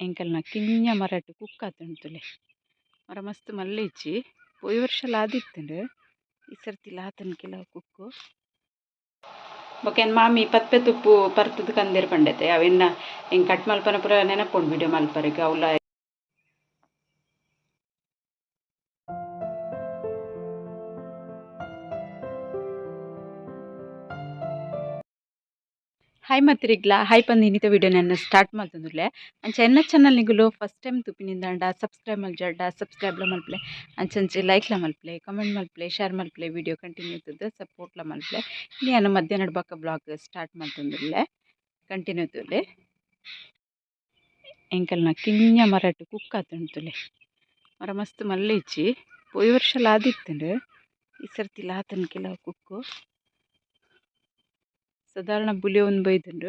ಎಂಕಲ್ನ ಕಿನ್ಯ ಮರಟ್ ಕುಕ್ಕಾತುಂಡು ತೂಲೆ. ಮರ ಮಸ್ತ್ ಮಲ್ಲೆ ಇಜ್ಜಿ. ಪೋಯಿ ವರ್ಷಲ ಆದಿತ್ತುಂಡು. ಈ ಸರ್ತಿಲ ಆತುಂಡು ಕೆಲವು ಕುಕ್ಕು. ಬೊಕ ಎನ್ನ ಮಾಮಿ ಪದ್ಪೆ ತುಪ್ಪು ಪರ್ತುದು ಕಂದೆರ್ ಪಂಡೆತೆ ಅವೆನ್ನ ಎಂಕ್ ಕಟ್ ಮಲ್ಪನ ಪೂರ ನೆನಪುಂಡು ವಿಡಿಯೋ ಮಲ್ಪರೆಗ್ ಅವ್ಲ. ಹಾಯ್ ಮಾತೆರೆಗ್ಲ ಹಾಯ್ ಪಂದ್ ಇನ್ನಿತ ವಿಡಿಯೋ ನನ್ನ ಸ್ಟಾರ್ಟ್ ಮಲ್ತೊಂದುಲ್ಲೆ. ಅಂಚ ಎನ್ನ ಚಾನಲ್ ನಿಗುಲು ಫಸ್ಟ್ ಟೈಮ್ ತೂಪಿನಿಂದಾಂಡ ಸಬ್ಸ್ಕ್ರೈಬ್ ಮಲ್ಜಾರ್ಡ ಸಬ್ಸ್ಕ್ರೈಬ್ಲ ಮಲ್ಪುಲೆ, ಅಂಚಂಚೆ ಲೈಕ್ಲ ಮಲ್ಪುಲೆ, ಕಮೆಂಟ್ ಮಲ್ಪುಲೆ, ಶೇರ್ ಮಲ್ಪುಲೆ, ವಿಡಿಯೋ ಕಂಟಿನ್ಯೂ ತೂದು ಸಪೋರ್ಟ್ಲ ಮಲ್ಪುಲೆ. ಇನಿ ಯಾನ್ ಮಧ್ಯಾಹ್ನಡ್ ಬೊಕ ಬ್ಲಾಗ್ ಸ್ಟಾರ್ಟ್ ಮಲ್ತೊಂದುಲ್ಲೆ, ಕಂಟಿನ್ಯೂ ತೂಲೆ. ಎಂಕಲ್ನ ಕಿನ್ಯ ಮರಟ್ ಕುಕ್ಕಾತುಂಡು ತೂಲೆ. ಮರ ಮಸ್ತ್ ಮಲ್ಲೆ ಇಜ್ಜಿ. ಪೋಯಿ ವರ್ಷಲ ಆದಿತ್ತುಂಡು. ಈ ಸರ್ತಿಲ ಆತುಂಡು ಕೆಲವು ಕುಕ್ಕು. ಸಾಧಾರಣ ಬುಲಿಯೊಂದು ಬೈದುಂಡು.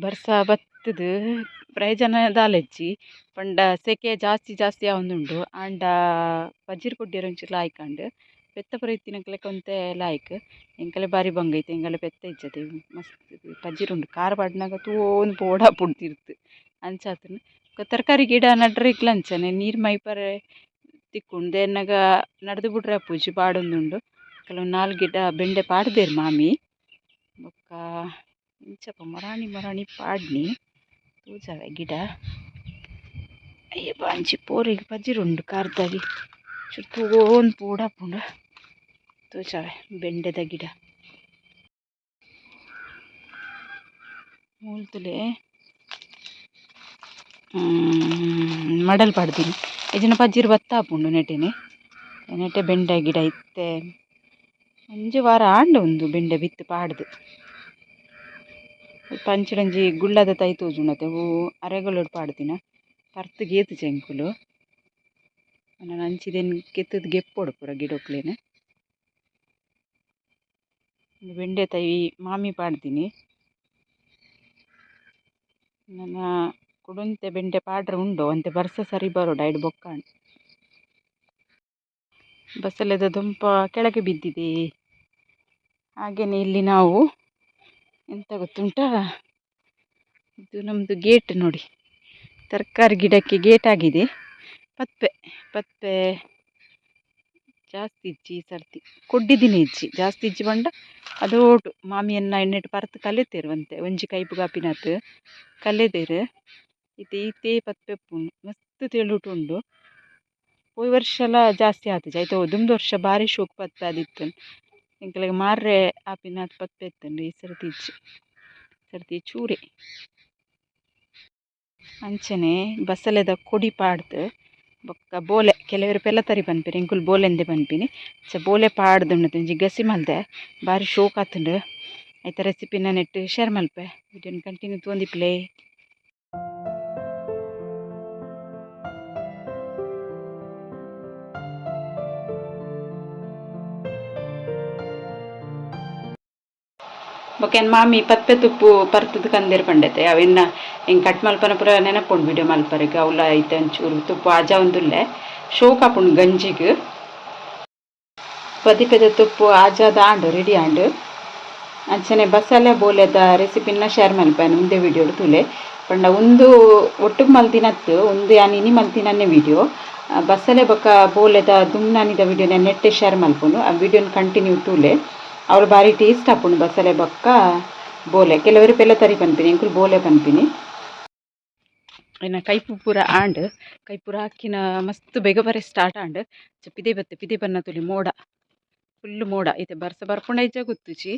ಬರ್ಸ ಬತ್ತುದು ಪ್ರಯೋಜನ ದಾಲ ಇಜ್ಜಿ ಪಂಡ ಸೆಕೆ ಜಾಸ್ತಿ ಜಾಸ್ತಿ ಆವೊಂದುಂಡು. ಆಂಡ ಪಜಿರ್ ಕೊಡ್ಯೆರೆ ಒಂಚೂರು ಲಾಯ್ಕ್ ಆಂಡ್. ಪೆತ್ತ ಪೂರ ಇತ್ತಿನಕ್ಲೆಗ್ ಒಂತೆ ಲಾಯ್ಕ್. ಎಂಕಲೆ ಬಾರಿ ಬಂಗ ಇತ್ತೆ ಎಂಕಲೆ ಪೆತ್ತ ಇಜ್ಜತೆ. ಮಸ್ತ್ ಪಜಿರ್ ಉಂಡು. ಕಾರ್ ಪಾಡ್ನಗ ತೂವೊಂದು ಪೋಡಾಪುಂಡು ತಿರ್ತ್ ಅಂಚಾತುಂಡು. ತರಕಾರಿ ಗಿಡ ನಡ್ರೆಗ್ಲ ಅಂಚನೆ ನೀರು ಮೈಪರೆ ತಿಕ್ಕುಂಡು. ದೇರ್ನಗ ನಡ್ದು ಬುಡ್ರೆ ಆಪುಜಿ ಬಾಡೊಂದುಂಡು. ಕೆಲವು ನಾಲ್ ಗಿಡ ಬೆಂಡೆ ಪಾಡ್ದೆರ್ ಮಾಮಿ. ಬೊಕ್ಕ ಇಂಚಪ ಮೊರಾನಿ ಮೊರಾನಿ ಪಾಡ್ನಿ ತೂಜಾವೆ ಗಿಡ. ಅಯ್ಯಬ್ಬ ಅಂಚಿ ಪೋರೆಗ್ ಪಜಿರ್ ಉಂಡು ಕಾರ್ದಡಿ. ಚೂರು ತೂವೊಂದು ಪೋಡಾಪುಂಡು. ತೂಜಾವೆ ಬೆಂಡೆದ ಗಿಡ. ಮೂಲು ತೂಲೆ ಮಡಲ್ ಪಾಡ್ದಿನಿ. ಇಜ್ಜಿಂಡ ಪಜಿರ್ ಬತ್ತಾಪುಂಡು ನೆಟೆನೆ. ನೆಟೆ ಬೆಂಡೆ ಗಿಡ ಇತ್ತೆ. ಒಂಜಿ ವಾರ ಆಂಡ್ ಉಂದು ಬೆಂಡೆ ಬಿತ್ತ್ ಪಾಡ್ದ್. ಅಂಚಿಡೊಂಜಿ ಗುಳ್ಳದ ತೈ ತೋಜುಂಡತೆ ಅವು ಅರೆಗಲೊಡು ಪಾಡ್ದಿನ. ಪರ್ತ್ ಗೇತುಜ ಎಂಕುಲು. ನನ ಅಂಚಿದೆನ್ ಕೆತ್ತುದು ಗೆಪ್ಪೊಡು ಪೂರ ಗಿಡೊಕ್ಲೆನ್. ಬೆಂಡೆ ತೈ ಮಾಮಿ ಪಾಡ್ದಿನಿ. ನನ ಕುಡೊಂತೆ ಬೆಂಡೆ ಪಾಡ್ರೆ ಉಂಡು ಒಂತೆ ಬರ್ಸ ಸರಿ ಬರೊಡು ಐಡ್ ಬೊಕ್ಕ. ಬಸಲೆದ ದೊಂಪ ಕೆಳಗೆ ಬಿದ್ದಿದೆ. ಹಾಗೆಯೇ ಇಲ್ಲಿ ನಾವು ಎಂತ ಗೊತ್ತುಂಟಾ, ಇದು ನಮ್ಮದು ಗೇಟ್ ನೋಡಿ. ತರಕಾರಿ ಗಿಡಕ್ಕೆ ಗೇಟ್ ಆಗಿದೆ. ಪದ್ಪೆ ಪದ್ಪೆ ಜಾಸ್ತಿ ಇಜ್ಜಿ ಈ ಸರ್ತಿ. ಕೊಡ್ಡಿದಿನಿ ಇಜ್ಜಿ ಜಾಸ್ತಿ ಇಜ್ಜಿ ಪಂಡ ಅದೋಟು ಮಾಮಿಯನ್ನ ಎಣ್ಣೆಟ್ ಪರ್ತ್ ಕಲೆತೇರು ಒಂತೆ ಒಂಜಿ ಕೈಪು ಕಾಪಿನಾತ್ ಕಲೆದೆರ್. ಇತ್ತೆ ಈತೇ ಪದ್ಪೆ ಉಪ್ಪುಂಡು ಮಸ್ತ್ ತೆಳುಟು ಉಂಡು. ಪೋಯಿ ವರ್ಷಲ ಜಾಸ್ತಿ ಆತಿಜಿ ಐತ ದುಂಬು ವರ್ಷ ಬಾರಿ ಶೋಕು ಪದ್ಪೆ ಆದಿತ್ತು. ಎಂಕಲೆಗ್ ಮಾರ್ರೆ ಆಪಿನಾತ್ ಪದ್ಪೆ ಇತ್ತುಂಡು. ಈ ಸರ್ತಿ ಇಜ್ಜಿ, ಸರ್ತಿ ಚೂರೆ. ಅಂಚನೆ ಬಸಲೆದ ಕೊಡಿ ಪಾಡ್ದು ಬೊಕ್ಕ ಬೋಲೆ, ಕೆಲವೆರ್ ಪೆಲತರಿ ಪನ್ಪೆರ್, ಎಂಕುಲು ಬೋಲೆಂದೆ ಪನ್ಪಿನಿ. ಅಂಚ ಬೋಲೆ ಪಾಡ್ದು ಒಂಜಿ ಗಸಿ ಮಲ್ದೆ ಬಾರಿ ಶೋಕ್ ಆತುಂಡು. ಐತ ರೆಸಿಪಿನ ನೆಟ್ ಶೇರ್ ಮಲ್ಪೆ. ವಿಡಿಯೋನ್ ಕಂಟಿನ್ಯೂ ತೂವೊಂದಿಪ್ಪುಲೆ. ಬೊಕ ಎನ್ನ ಮಾಮಿ ಪದ್ಪೆ ತುಪ್ಪು ಪರ್ತುದು ಕಂದೆರ್ ಪಂಡೆತೆ ಅವೆನ್ನ ಎಂಕ್ ಕಟ್ ಮಲ್ಪನ ಪೂರ ನೆನಪುಂಡು ವಿಡಿಯೋ ಮಲ್ಪರೆಗ್. ಅವ್ಲ ಐತೆ ಒಂಚೂರು ತುಪ್ಪು ಆಜಾವೊಂದುಲ್ಲೆ. ಶೋಕ್ ಆಪುಂಡು ಗಂಜಿಗ್. ಪದಿಪೆದ ತುಪ್ಪು ಆಜಾದ್ ಆಂಡ್, ರೆಡಿ ಆಂಡ್. ಅಂಚನೆ ಬಸಲೆ ಬೋಲೆದ ರೆಸಿಪಿನ ಶೇರ್ ಮಲ್ಪೆನ್ ಉಂದೇ ವಿಡಿಯೋಡು ತೂಲೆ. ಪಂಡ ಉಂದು ಒಟ್ಟುಗು ಮಲ್ತಿನತ್ತ್, ಉಂದು ಯಾನ್ ಇನಿ ಮಲ್ತಿನನ್ನೇ ವಿಡಿಯೋ. ಬಸಲೆ ಬೊಕ ಬೋಲೆದ ದುಮ್ನಾನಿದ ವಿಡಿಯೋನ ನೆಟ್ಟೆ ಶೇರ್ ಮಲ್ಪುನು. ಆ ವಿಡಿಯೋನ್ ಕಂಟಿನ್ಯೂ ತೂಲೆ. ಅವ್ಲು ಬಾರಿ ಟೇಸ್ಟ್ ಆಪುಂಡು ಬಸಲೆ ಬೊಕ್ಕ ಬೋಲೆ. ಕೆಲವೆರ್ ಪೆಲತರಿ ಪನ್ಪಿನಿ, ಎಂಕುಲು ಬೋಲೆ ಪನ್ಪಿನಿ. ಎನ್ನ ಕೈಪು ಪೂರ ಆಂಡ್. ಕೈಪೂರ ಆಕಿನ ಮಸ್ತ್ ಬೇಗ ಬರೆ ಸ್ಟಾರ್ಟ್ ಆಂಡ್. ಪಿದೆ ಬತ್ತೆ ಪಿದೆ ಬನ್ನ ತೂಲೆ ಮೋಡ ಫುಲ್ ಮೋಡ. ಇತ್ತೆ ಬರ್ಸ ಬರ್ಪುಂಡ ಇಜ್ಜ ಗೊತ್ತುಜಿ.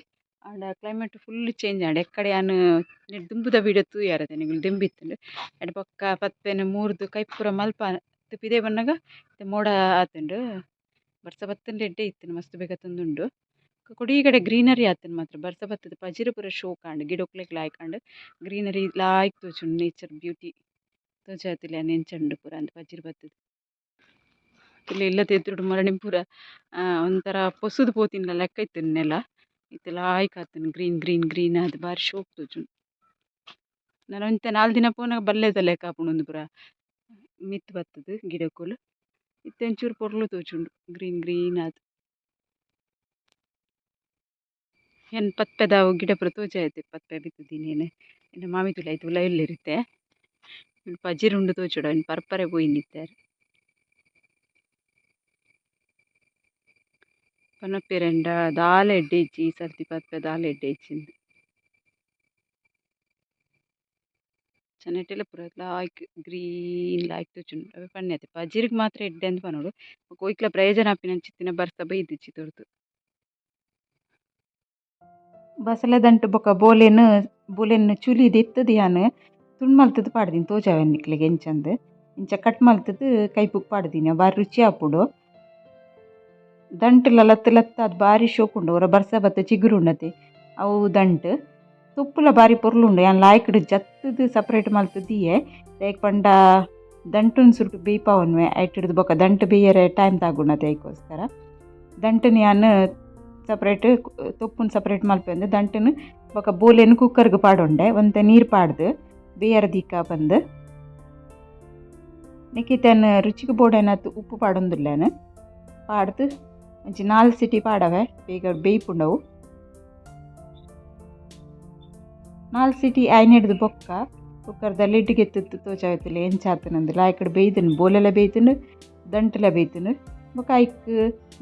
ಆಂಡ ಕ್ಲೈಮೇಟ್ ಫುಲ್ ಚೇಂಜ್ ಆಂಡ್. ಎಕ್ಕಡೆ ಯಾನ್ ನೆಟ್ ದುಂಬುದ ವೀಡಿಯೋ ತೂಯರತೆ ನಿಗುಲು ದಿಂಬಿತ್ತುಂಡು. ಐಟ್ ಬೊಕ್ಕ ಪದ್ಪೆನ್ ಮೂರ್ದು ಕೈಪು ಪೂರ ಮಲ್ಪ ಪಿದೆ ಬನ್ನಗ ಇತ್ತೆ ಮೋಡ ಆತುಂಡು. ಬರ್ಸ ಬತ್ತುಂಡ ಎಡ್ಡೆ ಇತ್ತುಂಡು, ಮಸ್ತ್ ಬೇಗ ತುಂದುಂಡು. ಕೊಡಿ ಕಡೆ ಗ್ರೀನರಿ ಆತುಂಡು ಮಾತ್ರ. ಬರ್ಸ ಬತ್ತುದು ಪಜಿರು ಪೂರ ಶೋಕ್ ಆಂಡ್, ಗಿಡೊಕ್ಲೆಗ್ ಲಾಯ್ಕ್ ಆಂಡ್. ಗ್ರೀನರಿ ಲಾಯ್ಕ್ ತೋಜುಂಡು, ನೇಚರ್ ಬ್ಯೂಟಿ ತೋಜಾತಿಲ್ಲ ಎಂಚ ಉಂಡು ಪೂರ ಅಂದ್ ಪಜಿರು ಬತ್ತುದು. ಇಲ್ಲಿ ಇಲ್ಲದ ಎದುರುಡು ಮರಣಿ ಪೂರ ಒಂಥರ ಪೊಸುದು ಪೋತಿನ ಲೆಕ್ಕ ಇತ್ತುಂಡು ನೆಲ. ಇತ್ತೆ ಲಾಯ್ಕ್ ಆತುಂಡು ಗ್ರೀನ್ ಗ್ರೀನ್ ಗ್ರೀನ್ ಆದ್ ಬಾರಿ ಶೋಕು ತೋಜುಂಡು. ನನ ಒಂತೆ ನಾಲ್ ದಿನ ಪೋನಗ ಬಲ್ಲೆದ ಲೆಕ್ಕ ಆಪುಂಡು ಉಂದು ಪೂರ ಮಿತ್ತ್ ಬತ್ತುದು ಗಿಡಕುಲು. ಇತ್ತೆ ಒಂಚೂರು ಪೊರ್ಲು ತೋಜುಂಡು ಗ್ರೀನ್ ಗ್ರೀನ್ ಆದ್. ಏನ್ ಪತ್ಪೆದ ಗಿಡ ಪೂರ ತೋಜಾಯ್ತು ಪತ್ಪೆ ಬಿತ್ತುದೀನಿ. ಎನ್ನ ಮಾಮಿ ತುಲೆ ಐತ ಉಲ ಇಲ್ಲಿರುತ್ತೆ. ಪಜಿರ್ ಉಂಡು ತೋಜುಡು ಅಯಿನ್ ಪರ್ಪರೆ ಪೋಯಿನಿತ್ತೆರ್. ಪನಪೆರೆಂಡ ದಾಲ ಎಡ್ಡೆ ಇಜ್ಜಿ ಈ ಸರ್ತಿ ಪದ್ಪೆ ದಾಲ ಎಡ್ಡೆ ಇಜ್ಜಿಂದ್. ಚೆನ್ನಟ್ಟೆಲ ಪೂರ ಲಾಯ್ಕ್ ಗ್ರೀನ್ ಲಾಯ್ಕ್ ತೋಜುಂಡು ಅವೆ ಪಣ್ಣೆ ಪಜಿರ್ಗ್ ಮಾತ್ರ ಎಡ್ಡೆ ಅಂದ್ ಪನೊಡು. ಬೊಕ ಒಯ್ಕ್ಲ ಪ್ರಯೋಜನ ಆಪಿನಂಚಿತ್ತಿನ ಬರ್ಸ ಬೈದಿಜ್ಜಿ ತೊರ್ದು. ಬಸಲೆ ದಂಟು ಬೊಕ ಬೋಲೆನ್ ಬೋಲೆನ್ ಚುಲಿ ದೆತ್ತುದು ಯಾನ್ ತುಂಡು ಮಲ್ತುದು ಪಾಡ್ದಿನಿ ತೋಜಾವೆ ನಿಕ್ಲೆಗ್ ಎಂಚಂದ್. ಇಂಚ ಕಟ್ ಮಲ್ತುದು ಕೈಪುಗ್ ಪಾಡ್ದಿನಿ ಬಾರಿ ರುಚಿ ಆಪುಂಡು. ದಂಟುಲ ಲತ್ತ್ ಲತ್ತಾದ್ ಬಾರಿ ಶೋಕುಂಡು ಒರ ಬರ್ಸ ಬತ್ತ್ ಚಿಗುರು ಉಂಡತೆ ಅವು ದಂಟು. ತೊಪ್ಪುಲ ಬಾರಿ ಪೊರ್ಲುಂಡು ಯಾನ್ ಲಾಯ್ಕ್ಡ್ ಜತ್ತುದು ಸಪರೇಟ್ ಮಲ್ತ್ ದೀಯೆ. ದಾಯೆಗ್ ಪಂಡ ದಂಟುನ್ ಸುರುಟು ಬೇಯ್ಪಾವೊನ್ವೆ ಐಟಿಡ್ದ್ ಬೊಕ ದಂಟು ಬೇಯರೆ ಟೈಮ್ ತಾಗುಂಡತೆ ಐಕೋಸ್ಕರ. ದಂಟುನ್ ಯಾನ್ ಸಪರೇಟ್ ತೊಪ್ಪುನ್ ಸಪರೇಟ್ ಮಲ್ಪೆಂದು ದಂಟುನ್ ಬೊಕ ಬೋಲೆನ್ ಕುಕ್ಕರ್ಗ್ ಪಾಡೊಂಡೆ ಒಂತೆ ನೀರು ಪಾಡ್ದು ಬೇಯರೆ ದೀಕ ಪಂದ್. ನೆಕ್ಕ್ ಯಾನ್ ರುಚಿಗ್ ಬೋಡಾಯಿನಾತ್ ಉಪ್ಪು ಪಾಡೊಂದುಲ್ಲೆನ್. ಪಾಡ್ದು ಒಂಜಿ 4 ಸಿಟಿ ಪಾಡವೆ ಬೇಗ ಬೇಯ್ಪುಂಡು ಅವು. 4 ಸಿಟಿ ಆಯ್ನೆಡ್ದ್ ಬೊಕ್ಕ ಕುಕ್ಕರ್ದ ಲಿಡ್ ಗೆತ್ತುದು ತೋಜಾವೊತ್ತುಲೆ ಎಂಚ ಆತುಂಡು ಲಾಯ್ಕ್ಡ್ ಬೇಯ್ದುಂಡು ಬೋಲೆಲ ಬೇಯ್ತುಂಡು ದಂಟುಲ ಬೇಯ್ತುಂಡು. ಬೊಕ ಐಕ್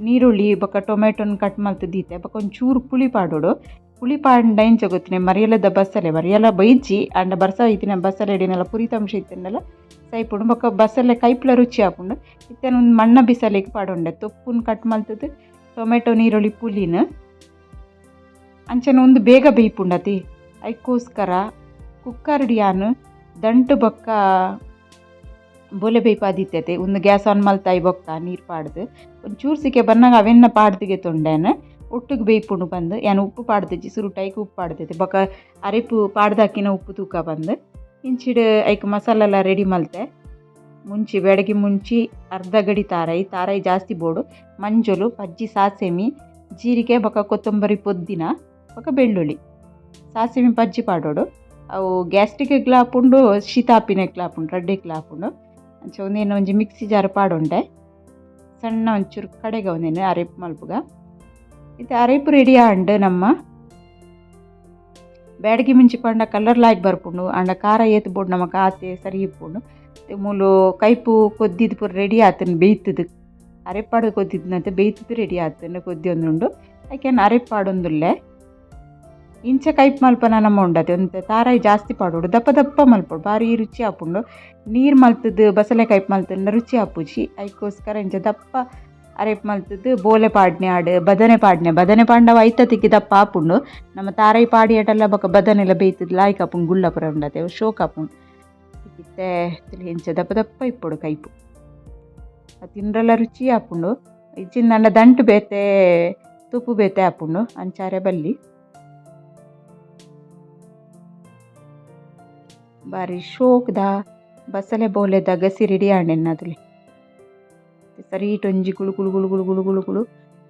ನೀರುಳ್ಳಿ ಬೊಕ ಟೊಮೆಟೊನ್ ಕಟ್ ಮಲ್ತ್ ದೀತೆ. ಬೊಕ ಒಂಚೂರು ಪುಳಿ ಪಾಡೊಡು. ಪುಳಿ ಪಾಡ್ಂಡ ಎಂಚ ಗೊತ್ತುನೆ ಮರಿಯಲದ ಬಸಲೆ ಮರಿಯಲ ಬೈಜಿ ಆಂಡ ಬರ್ಸ ಇತ್ತಿನ ಬಸಲೆ ಇಡಿನೆಲ ಪುರಿತ ಅಂಶ ಇತ್ತುಂಡಲ ಸೈಪುಂಡು. ಬೊಕ ಬಸಲೆ ಕೈಪುಲ ರುಚಿ ಆಪುಂಡು. ಇತ್ತೆ ಒಂಜಿ ಮಣ್ಣ ಬಿಸಲೆಗ್ ಪಾಡೊಂಡೆ ತೊಪ್ಪುನ್ ಕಟ್ ಮಲ್ತುದು ಟೊಮೆಟೊ ನೀರುಳ್ಳಿ ಪುಲಿನ್ ಅಂಚನೆ ಉಂದು ಬೇಗ ಬೇಯ್ಪುಂಡತಿ ಐಕೋಸ್ಕರ ಕುಕ್ಕರ್ಡ್ ಯಾನ್ ದಂಟು ಬೊಕ್ಕ ಬೋಲೆ ಬೇಯ್ಪಾದಿತ್ತತೆ. ಉಂದು ಗ್ಯಾಸ್ ಆನ್ ಮಲ್ತಾಯಿ ಬೊಕ್ಕ ನೀರು ಪಾಡ್ದು ಒಂಚೂರು ಸಿಕೆ ಬನ್ನಗ ಅವೆನ್ನ ಪಾಡ್ದು ಗೆತೊಂಡೆನ್ ಒಟ್ಟುಗು ಬೇಯ್ಪುಂಡು ಪಂದ್. ಯಾನ್ ಉಪ್ಪು ಪಾಡ್ದಿಜ್ಜಿ ಸುರುಟು ಐಕ್ ಉಪ್ಪು ಪಾಡ್ದಿತ್ತೆ. ಬೊಕ ಅರೆಪು ಪಾಡ್ದಾಕಿನ ಉಪ್ಪು ತೂಕ ಪಂದ್. ಇಂಚಿಡ್ ಐಕ್ ಮಸಾಲೆಲ ರೆಡಿ ಮಲ್ತೆ. ಮುಂಚಿ ಬೆಡಗಿ ಮುಂಚಿ ಅರ್ಧ ಗಡಿ ತಾರಾಯಿ ತಾರಾಯಿ ಜಾಸ್ತಿ ಬೋಡು, ಮಂಜೊಲು, ಪಜ್ಜಿ ಸಾಸೆಮಿ, ಜೀರಿಗೆ ಬೊಕ ಕೊತ್ತಂಬರಿ ಪೊದ್ದಿನ ಬೊಕ ಬೆಳ್ಳುಳ್ಳಿ. ಸಾಸಿವೆ ಪಜ್ಜಿ ಪಾಡೊಡು. ಅವು ಗ್ಯಾಸ್ಟ್ರಿಕ್ಗ್ಲ ಆಪುಂಡು ಶೀತ ಆಪಿನಕ್ಲ ಆಪುಂಡು ರಡ್ಡೆಕ್ಲ ಆಪುಂಡು. ಅಂಚ ಉಂದೆನ್ ಒಂಜಿ ಮಿಕ್ಸಿ ಜಾರ್ ಪಾಡೊಂಡೆ. ಸಣ್ಣ ಒಂಚೂರು ಕಡೆಗೆ ಒಂದೇನು ಅರೆಪು ಮಲ್ಪುಗ. ಇತ್ತೆ ಅರೆಪು ರೆಡಿ ಆಂಡ್ ನಮ್ಮ. ಬ್ಯಾಡಗಿ ಮುಂಚಿ ಪಂಡ ಕಲರ್ ಲಾಯ್ಕ್ ಬರ್ಪುಂಡು ಆಂಡ ಖಾರ ಏತ್ ಬೋಡು ನಮಕ್ ಆತೆ ಸರಿ ಇಪ್ಪುಂಡು. ಮೂಲು ಕೈಪು ಕೊದ್ದಿದ್ ಪೂರ ರೆಡಿ ಆತುಂಡು ಬೇಯ್ತುದು. ಅರೆಪಾಡ್ ಕೊದ್ದಿದ್ನತೆ ಬೇಯ್ತುದು ರೆಡಿ ಆತುಂಡು ಕೊದ್ದಿಯೊಂದುಂಡು. ಐಕ್ ಯಾನ್ ಅರೆಪು ಪಾಡೊಂದುಲ್ಲೆ. ಇಂಚ ಕೈಪು ಮಲ್ಪನ ನಮ್ಮ ಉಂಡತೆ ಒಂತೆ ತಾರಾಯಿ ಜಾಸ್ತಿ ಪಾಡೊಡು ದಪ್ಪ ದಪ್ಪ ಮಲ್ಪೊಡು ಬಾರಿ ರುಚಿ ಆಪುಂಡು. ನೀರು ಮಲ್ತುದು ಬಸಲೆ ಕೈಪು ಮಲ್ತುಂಡ ರುಚಿ ಆಪುಜಿ. ಐಕೋಸ್ಕರ ಇಂಚ ದಪ್ಪ ಅರೆಪು ಮಲ್ತುದು ಬೋಲೆ ಪಾಡ್ನೆ ಆಡ್ ಬದನೆ ಪಾಡ್ನೆ ಬದನೆ ಪಾಂಡ ಅವು ಐತತಿಗೆ ದಪ್ಪ ಆಪುಂಡು. ನಮ್ಮ ತಾರಾಯಿ ಪಾಡಿಯಟಲ್ಲ ಬೊಕ ಬದನೆಲ ಬೇಯ್ತುದು ಲಾಯ್ಕ್ ಆಪುಂಡು ಗುಳ್ಳ ಪೂರ ಉಂಡತೆ ಅವು ಶೋಕ್ ಆಪುಂಡು. ಇತ್ತೆ ಇಂಚ ದಪ್ಪ ದಪ್ಪ ಇಪ್ಪೊಡು ಕೈಪು ತಿಂಡ್ರೆಲ ರುಚಿ ಆಪುಂಡು. ಇಜ್ಜಿಂದಾಂಡ ದಂಟು ಬೇತೆ ತುಪ್ಪು ಬೇತೆ ಆಪುಂಡು ಅಂಚಾರೆ ಬಲ್ಲಿ. ಬಾರಿ ಶೋಕ್ದ ಬಸಲೆ ಬೋಲೆದ ಗಸಿ ರೆಡಿ ಆಂಡ್ ಎನ್ನದುಲೆ. ಸರೀಟ್ ಒಂಜಿ ಗುಳು ಗುಳು ಗುಳು ಗುಳು ಗುಳು ಗುಳು ಗುಳು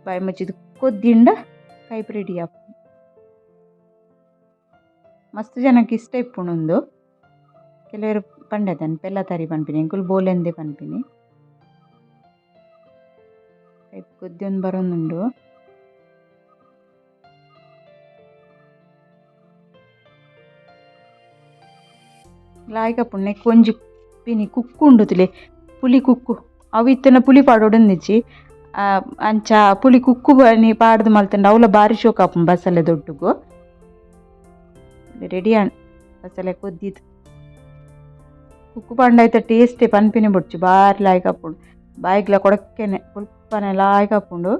ಬಾಯಿ ಮುಚ್ಚಿದ್ ಕೊದ್ದಿಂಡ ಕೈಪು ರೆಡಿ ಆಪುಂಡು. ಮಸ್ತ್ ಜನಕ್ ಇಷ್ಟ ಇಪ್ಪುಂಡು ಉಂದು. ಕೆಲವೆರ್ ಪಂಡೆದನ್ ಪೆಲ್ಲ ತರಿ ಪನ್ಪಿನಿ ಎಂಕುಲು ಬೋಲೆಂದೇ ಪನ್ಪಿನಿ. ಕೈಪು ಕೊದ್ಯೊಂದು ಬರೊಂದುಂಡು. ಲಾಯ್ಕ್ ಆಪುಂಡು ನೆಕ್ಕ್ ಒಂಜಿ ಪಿನಿ ಕುಕ್ಕು ಉಂಡು ತೂಲೆ ಪುಲಿ ಕುಕ್ಕು ಅವು ಇತ್ತಿನ ಪುಲಿ ಪಾಡೊಡೊಂದಿಜ್ಜಿ ಅಂಚ ಪುಲಿ ಕುಕ್ಕು ಬನಿ ಪಾಡ್ದು ಮಲ್ತುಂಡ ಅವ್ಲ ಬಾರಿ ಶೋಕು ಆಪುಂಡು ಬಸಲೆ ದೊಟ್ಟುಗು. ರೆಡಿ ಆಂಡ್ ಬಸಲೆ ಕೊದ್ದಿದ್. ಕುಕ್ಕು ಪಾಂಡ ಐತ ಟೇಸ್ಟೇ ಪನ್ಪಿನಿ ಬೊಡ್ಚಿ ಬಾರಿ ಲಾಯ್ಕ್ ಆಪುಂಡು. ಬಾಯಿಗ್ಲ ಕೊಡಕ್ಕೆನೆ ಪುಲ್ಪನೆ ಲಾಯ್ಕ್ ಆಪುಂಡು.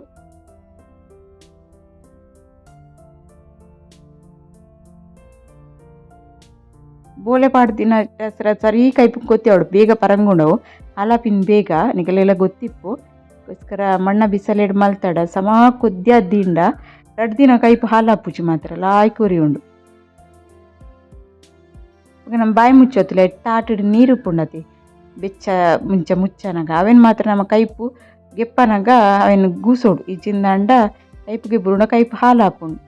ಬೋಲೆ ಪಾಡ್ದಿನ ಸರಿ ಕೈಪು ಕೊತ್ತಿಯವಡು ಬೇಗ ಪರಂಗುಂಡವು ಆಲಪಿನ್ ಬೇಗ ನಿಗಲೆಲ್ಲ ಗೊತ್ತಿಪ್ಪು. ಗೋಸ್ಕರ ಮಣ್ಣ ಬಿಸಲೆಡ್ ಮಲ್ತಡ ಸಮ ಕೊದ್ಯ ದಿಂಡ ರಡ್ಡ್ ದಿನ ಕೈಪು ಹಾಲಾಪುಜಿ ಮಾತ್ರ ಲಾಯ್ಕ್ ಉಂಡು. ನಮ್ಮ ಬಾಯಿ ಮುಚ್ಚೊತ್ತುಲೆ ತಾಟಡ್ ನೀರು ಉಪ್ಪುಂಡತಿ ಬೆಚ್ಚ ಮುಂಚ ಮುಚ್ಚನಗ ಅವೇನು ಮಾತ್ರ ನಮ್ಮ ಕೈಪು ಗೆಪ್ಪನಗ ಅವೇನು ಗೂಸೋಡು ಇಜ್ಜಿಂದಾಂಡ ಕೈಪುಗೆ ಬುರುಣ ಕೈಪು ಹಾಲಾಪುಂಡು.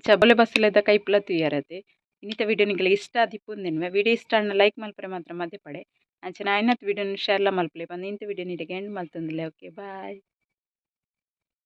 ಚಬಲೆ ಬಸಲೆದ ಕೈಪುಲ ತೂಯರತೆ. ಇನ್ನಿತ ವಿಡಿಯೋ ನಿಗಲ ಇಷ್ಟ ಆದಿಪ್ಪುಂದೆನ್ವೆ. ವಿಡಿಯೋ ಇಷ್ಟ ಆಂಡ ಲೈಕ್ ಮಲ್ಪರೆ ಮಾತ್ರ ಮದೆಪಡೆ. ಅಂಚನೆ ಆಯಿನತ್ ವಿಡಿಯೋನ್ ಶೇರ್ಲ ಮಲ್ಪುಲೆ ಪಂದ್ ಇಂತ ವಿಡಿಯೋ ನಿಡೆಗೆ ಎಂಡ್ ಮಲ್ತೊಂದುಲ್ಲೆ. Okay bye.